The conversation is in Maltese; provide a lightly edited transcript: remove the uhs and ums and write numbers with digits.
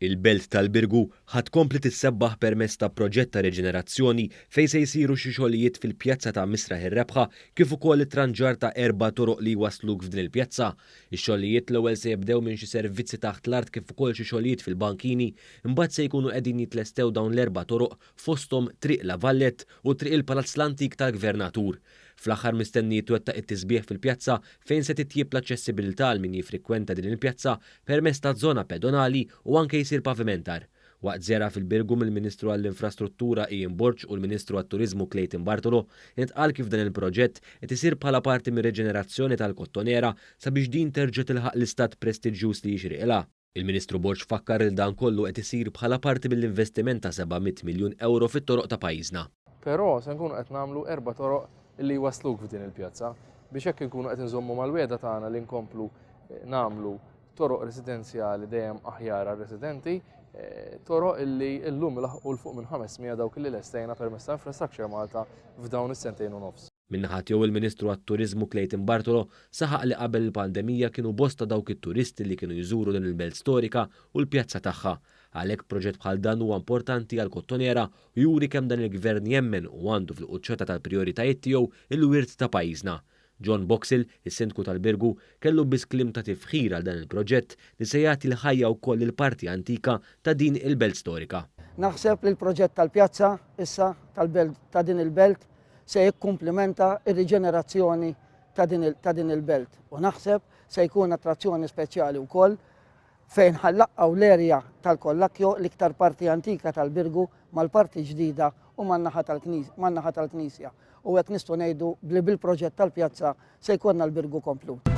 Il-belt tal-Birgu ħa tkompli tissebbaħ permezz ta' proġett ta' riġenerazzjoni fejn se jsiru xi xogħlijiet fil-pjazza ta' Misraħ ir-Rebħa kif ukoll it-tranġar ta' erba' toroq li jwassluk f'din il-pjazza. Ix-xogħlijiet l-ewwel se jibdew minn xi servizzi taħt l-art kif ukoll xi xogħlijiet fil-bankini, imbagħad se jkunu qegħdin jitlestew dawn l-erba' toroq fosthom Triq La Valette u Triq il-Palazz l-Antik tal-Gvernatur. Fl-aħħar mistenni jitwettaq it-tisbiħ fil-pjazza fejn se titjieb l-aċċessibilità għal min jiffrikwenta din il-pjazza permezz ta' żona pedonali u anke jsir pavimentar. Waqt żjara fil-Birgu mill-Ministru għall-Infrastruttura Ian Borg u l-Ministru għat-Turiżmu Clayton Bartolo, intqal kif dan il-proġett qed isir bħala parti mir-riġenerazzjoni tal-Kottonera sabiex din terġa' tilħaq l-istat prestiġjuż li jixriqilha. Il-Ministru Borg fakkar li dan kollu qed isir bħala parti mill-investiment ta' 700 miljun ewro fit-toroq ta' pajjiżna. Però se nkunu qed nagħmlu erba' toroq li jwassluk f'din il-pjazza biex hekk inkunu qed inżommu mal-wegħda tagħna li nkomplu eh, nagħmlu toroq residenzjali dejjem aħjar għar-residenti, eh, toroq illi llum laħqu 'l fuq minn 500 dawk li lestejna permezz ta' Infrastructure Malta f'dawn is-sentejn u nofs. Min-naħa tiegħu il-Ministru għat-Turiżmu Clayton Bartolo saħaq li qabel il-pandemija kienu bosta dawk it-turisti li kienu jżuru din il-belt storika u l-pjazza tagħha. Għalhekk proġett bħal dan huwa importanti għall-Kottonera u juri kemm dan il-Gvern jemmen u għandu fil-quċċata tal-prijoritajiet tiegħu il-wirt ta' pajjiżna. John Boxall, is-Sindku tal-Birgu, kellu biss kliem ta' tifħir għal dan il-proġett li se jagħti l-ħajja wkoll lill-parti antika ta' din il-belt storika. Naħseb li l-proġett tal-pjazza issa tal-belt ta' din il-belt se jikkumplimenta r-riġenerazzjoni ta' din ta' din il-belt u naħseb se jkun attrazzjoni speċjali wkoll fejn ħa nlaqqgħu l-area tal-Kollakjo, l-iktar parti antika tal-Birgu mal-parti ġdida u man-naħa tal-knis man-naħa tal-knisja. U hekk nistgħu ngħidu li bil-proġett tal-pjazza se jkollna l-Birgu komplut.